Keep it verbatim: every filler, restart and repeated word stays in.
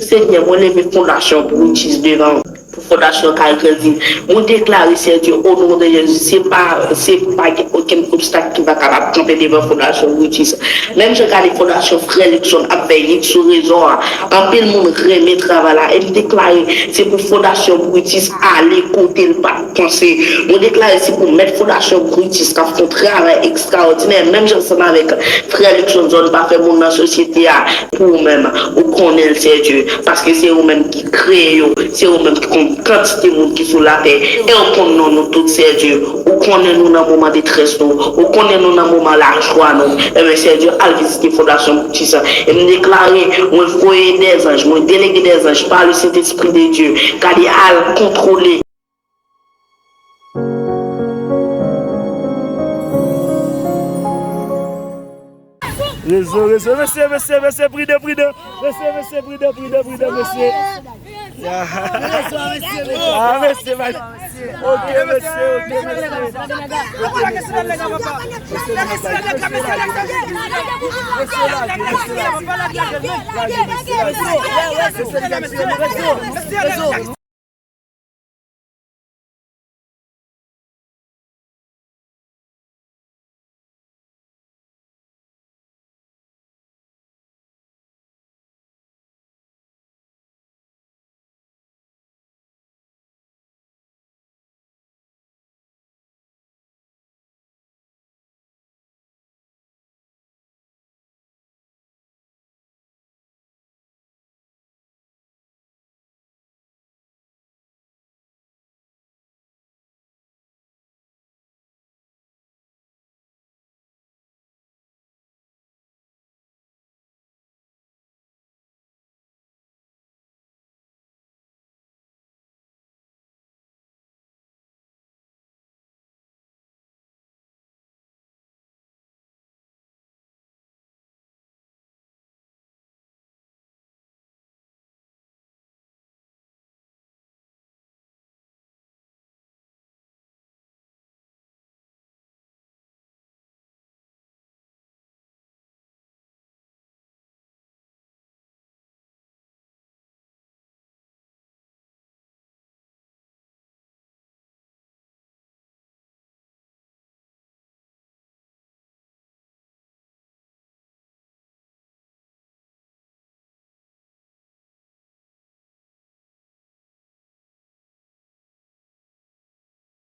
Senyè, mwen leve fondasyon Brutus devan w, pou fondasyon ka grandi. Mwen deklare, Senyè Dye, o non de Jezi, se pa, se pa gen okenn obstak ki va kapab kanpe devan fondasyon Brutus. Menm jan gade fondasyon Frè Luckson ap fè hit sou rezo a, anpil moun renmen travay la. E m deklare, se pou fondasyon Brutus ale kote l pa t panse. Mwen deklare, se pou mèt fondasyon Brutus k ap fè yon travay ekstraòdinè, menm jan ansanm avèk Frè Luckson, zòn pa fè moun nan sosyete a. Pou ou menm, ou konnen l, Senyè Dye, paske se ou menm ki kreye yo, se ou menm ki konn kantite moun ki sou latè, e ou konn non nou tout, Senyè Dye. Ou konnen nou nan moman detrès nou, ou konnen nou nan moman lajwa nou. Enben, Senyè Dye, al vizite fondasyon Brutus. E m deklare, mwen voye dèzanj, mwen delege dèzanj pa le Sentespri de Dye, k ale al kontwole. Rezo, rezo, mesye, mesye, mesye, pridan, pridan. Mesye, mesye, pridan, pridan, pridan, mesye. Ah, mesye, mesye. Ok, mesye, ok, mesye. Ok, mesye, mesye. Mesye, mesye, mesye, mesye.